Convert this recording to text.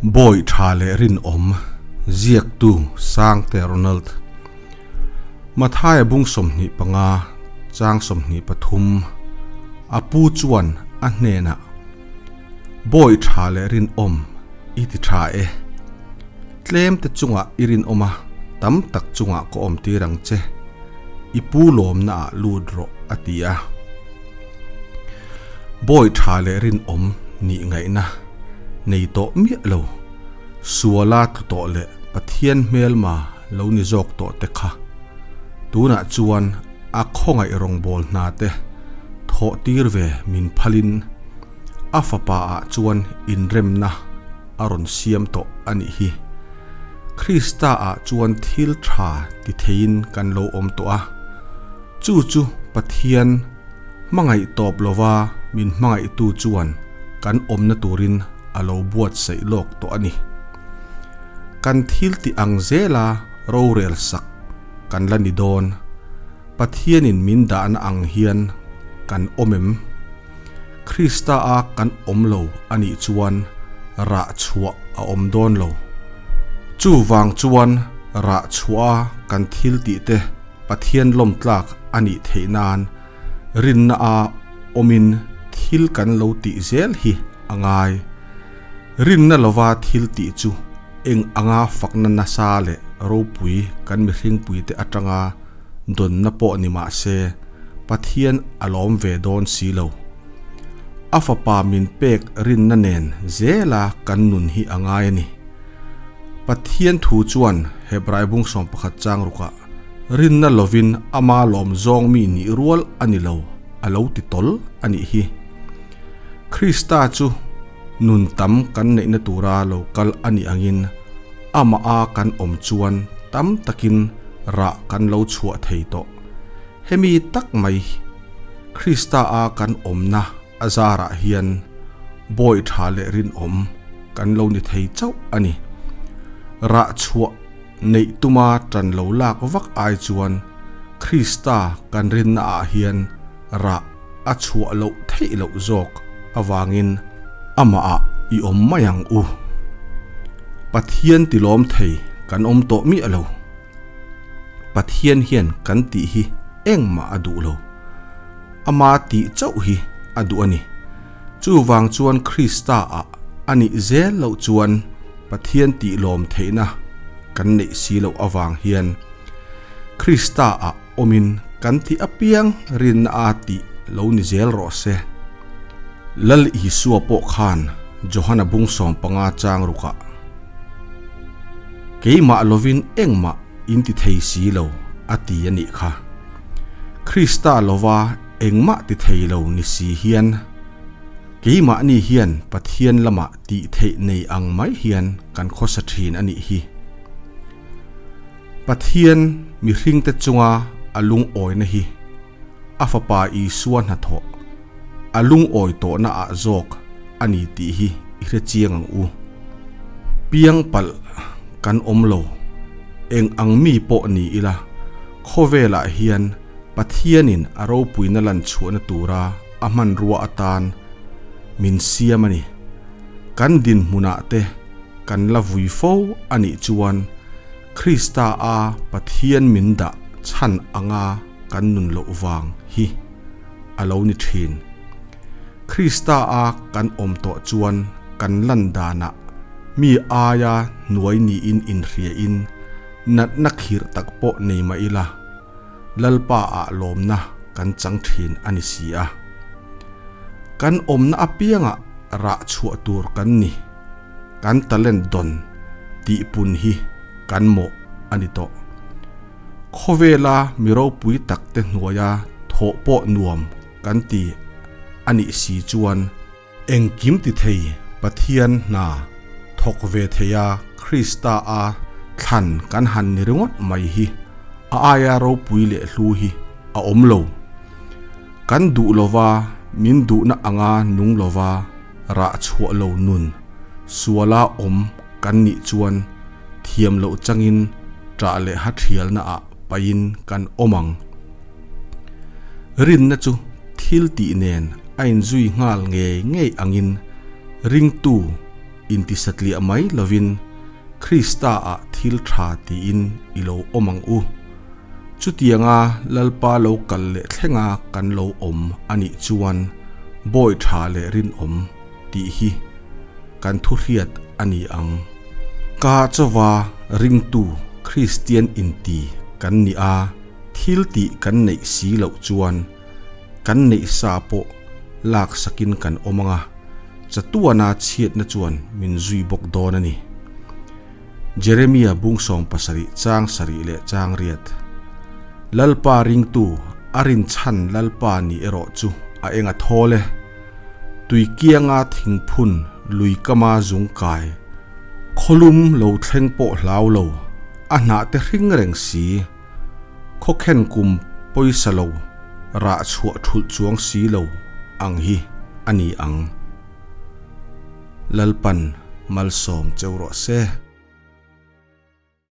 Bawi tha leh rinawm, ziaktu Sangte Ronald. Mathaia bung 25, chang 23, A pu chuan a hnenah, Bawi tha leh rinawm i ti tha e. Tlem te chungah i rinawm a, tam tak chungah ka awm tir ang che. I pu lawmna ah lut rawh a ti a. Bawi tha leh rinawm nih ngaihna nei tawh miah lo, suala tlu tawh leh Pathian hmelma lo ni zawk tawh te kha tunah chuan a khawngaih rawngbâwl hna te thawh tir ve min phalin a fapa ah chuan inremna a rawn siam tawh a nih hi. Krista ah chuan thil tha ti theiin kan lo awm tawh a, chu chu Pathian hmangaih tawp lova min hmangaihtu chuan kan awmna turin a lo buatsaih lawk tawh a ni. Kan thil tih ang zela rorel sak kan la ni dawn. Pathianin min dahna ang hian kan awm em? Krista a kan awm lo a nih chuan rah chhuah a awm dawn lo. Chuvang chuan rah chhuah a kan thil tih te Pathian lawmtlak a nih theih nan rinna a awmin thil kan lo tih zel hi a ngai. Rinna lova thil tih chu eng anga fakna nasa leh ropui kan mihringpuite atanga dawnna pawh ni mah se, Pathian a lawm ve dawn si lo. A fapa min pek rinna nen zela kan nun hi a ngai a ni. Pathian thu chuan Hebrai bung 11 chang rukah, Rinna lovin ama lawm zawng mi nih rual a ni lo, a lo ti tawl a nih hi. Krista chu nun tam kan neihna tura lo kal a nih angin amah a kan awm chuan tam takin rah kan lo chhuah thei tawh. Hemi tak mai Krista a kan awmna a zarah hian bawi tha leh rinawm kan lo ni thei chauh a ni. Rah chhuah neih tuma tan lo lak vak ai chuan Krista kan rinna ah hian rah a chhuah loh theih loh zawk avangin amah ah i awm mai ang u. Pathian tilawm thei kan awm tawh miah lo. Pathian hian kan tih hi engmah a duh lo. Ama tih chauh hi a duh a ni. Chuvang chuan Krista ah a nih zel loh chuan Pathian tih lawm theihna kan neih si loh avang hian Krista ah awmin kan tih apiang rinna a tih lo ni zel rawh se. Lal Isua pawh khan Johana bung 15 chang rukah, Keimah lovin engmah in ti thei si lo a ti a nih kha. Krista lova engmah ti thei lo ni si hian keimahni hian Pathian lamah tih theih nei ang mai hian kan khawsa thin a nih hi. Pathian mihringte chunga a lungawina hi a Fapa Isua hnathawh a lungawi tawhna ah zawk a ni tih hi i hre chiang ang u. Piang palh kan awm lo, eng ang mi pawh ni ila khawvelah hian Pathianin a ropuina lan chhuahna tura a hmanrua atan min siam a ni. Kan dinhmunah te kan la vui fo a nih chuan Krista a Pathian min dah chhan anga kan nun loh vang hi a lo ni thin. Krista a kan awm tawh chuan kan lan danah mi aia hnuai niin inhriain natna khirh tak pawh nei mah ila, Lalpa ah lawmna kan chang thin a ni si a. Kan awmna apiangah rah chhuah tur kan ni, kan talent dawn tih pun hi kan mawh a ni tawh. Khawvela mi ropui tak te hnuaia thawh pawh nuam kan ti a nih si chuan, Engkim ti thei Pathian hna thawk ve theia Krista a thlan kan han ni ringawt mai hi a aia ropui leh hlu hi a awm lo. Kan duh lova min duhna anga nung lova rah chhuah lo nun suala awm kan nih chuan thiam loh changin ṭah leh ha ṭhialna ah pahin kan awm ang. Rinna chu thil tih nen a inzui nghal ngei ngei angin ringtu intisatliah mai lovin Krista-ah thil tha tiin i lo awm ang u. Chutianga Lalpa lo kal leh thlenga kan lo awm a nih chuan bawi tha leh rinawm tih hi kan thu hriat a ni ang. Ka chawa ringtu Kristian inti kan ni a, thil tih kan neih si loh chuan kan neih sa pawh lak sakin kan awm ang a, chatuana chhiatna chuan min zui bawk dawn a ni. Jeremia bung 70 chang sarih leh chang riat. Lalpa ringtu a rinchhan Lalpa ni erawh chu a eng a thawl e. Tui kianga thingphun lui kama zung kai, khawlum lo thleng pawh hlau lo, a hnah te hring reng si, khawkhen kum pawisa lo rah chhuah thulh chuang si lo ang hi a ni ang. Lalpan malsawm cheu rawh se.